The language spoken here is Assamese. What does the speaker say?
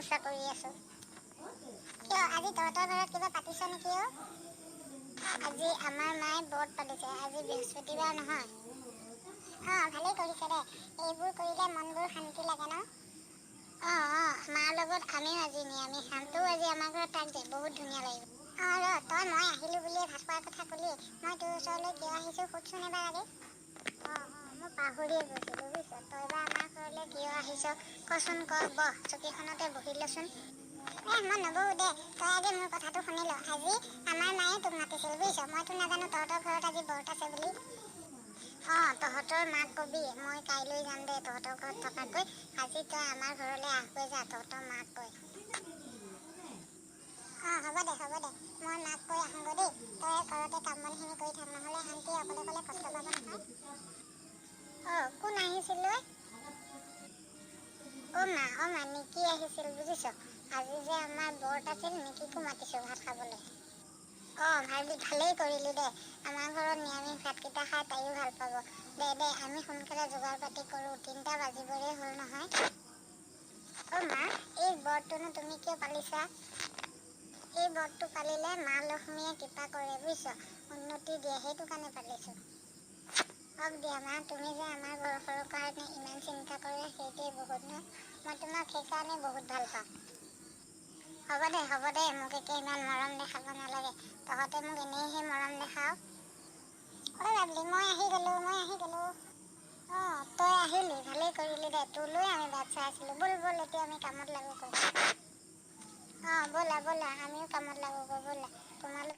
মোচা কৰি আছো। কিয়, আজি তহঁতৰ ঘৰত কিবা পাতিছ নেকি? অ', আজি আমাৰ মায়ে ব্ৰত পাতিছে। আজি বৃহস্পতিবাৰ নহয়? অঁ, ভালেই কৰিছে দে। এইবোৰ কৰিলে মনবোৰ শান্তি লাগে ন? অঁ, মাৰ লগত আমিও আজি নিৰামিষ খাম। তয়ো আজি আমাৰ ঘৰত থাক দে, বহুত ধুনীয়া লাগিব। অঁ, ৰ, তই মই আহিলোঁ বুলিয়ে ভাত খোৱাৰ কথা ক'লি। মই তোৰ ওচৰলৈ কিয় আহিছোঁ, সোধচোন এবাৰ আগে। অঁ, মই পাহৰিয়ে গৈছিলোঁ, বুজিছ। তই বা আমাৰ ঘৰলৈ কিয় আহিছ, কচোন ক। বহ, চকীখনতে বহি লচোন। এ, মই নবহো দে, তই আগে মোৰ কথাটো শুনি ল। আজি আমাৰ মায়ে তোক মাতিছিল, বুজিছ। মইতো নাজানো তহঁতৰ ঘৰত আজি ব্ৰত আছে বুলি। অঁ, তহঁতৰ মাক কবি, মই কাইলৈ যাম দে তহঁতৰ ঘৰত থকাকৈ। আজি তই আমাৰ ঘৰলৈ আহগৈ যা, তহঁতৰ মাক কৈ। অঁ, হ'ব দে, হ'ব দে, মই মাক কৈ আহোঁগৈ দেই। তই ঘৰতে কাম বনখিনি কৰি থাক, নহ'লে আণ্টিয়ে অকলে অকলে কষ্ট পাব নহয়। অঁ, কোন আহিছিল ঐ? অ' মা, অ' মা, নিকি আহিছিল, বুজিছ। আজি যে আমাৰ ব্ৰত আছিল, নিকিকো মাতিছোঁ ভাত খাবলৈ। অঁ, ভালেই কৰিলি দে। আমাৰ ঘৰত নিৰামিষ ভাতকেইটা খাই তাইও ভাল পাব। দে দে, আমি সোনকালে যোগাৰ পাতি কৰোঁ। 3টা বাজিবৰে হ'ল নহয়। অ' মা, এই ব্ৰতটোনো তুমি কিয় পালিছা? এই ব্ৰতটো পালিলে মা লক্ষ্মীয়ে কৃপা কৰে, বুজিছ, উন্নতি দিয়ে, সেইটো কাৰণে পালিছোঁ। হওক দিয়া মা, তুমি যে আমাৰ ঘৰখনৰ কাৰণে ইমান চিন্তা কৰা, সেইটোৱে বহুত ন। মই তোমাক সেইকাৰণে বহুত ভাল পাওঁ। হ'ব দে, হ'ব দে, মোক একে ইমান মৰম দেখাব নালাগে। তহঁতে মোক এনেইহে মৰম দেখাৱ। ঐ বাবলি, মই আহি গ'লোঁ, মই আহি গ'লোঁ। অঁ, তই আহিলি, ভালেই কৰিলি দে। তোলৈ আমি বাট চাই আছিলোঁ। ব'ল ব'ল, এতিয়া আমি কামত লাগোগৈ। অঁ, ব'লা ব'লা, আমিও কামত লাগোগৈ, ব'লা। তোমালোক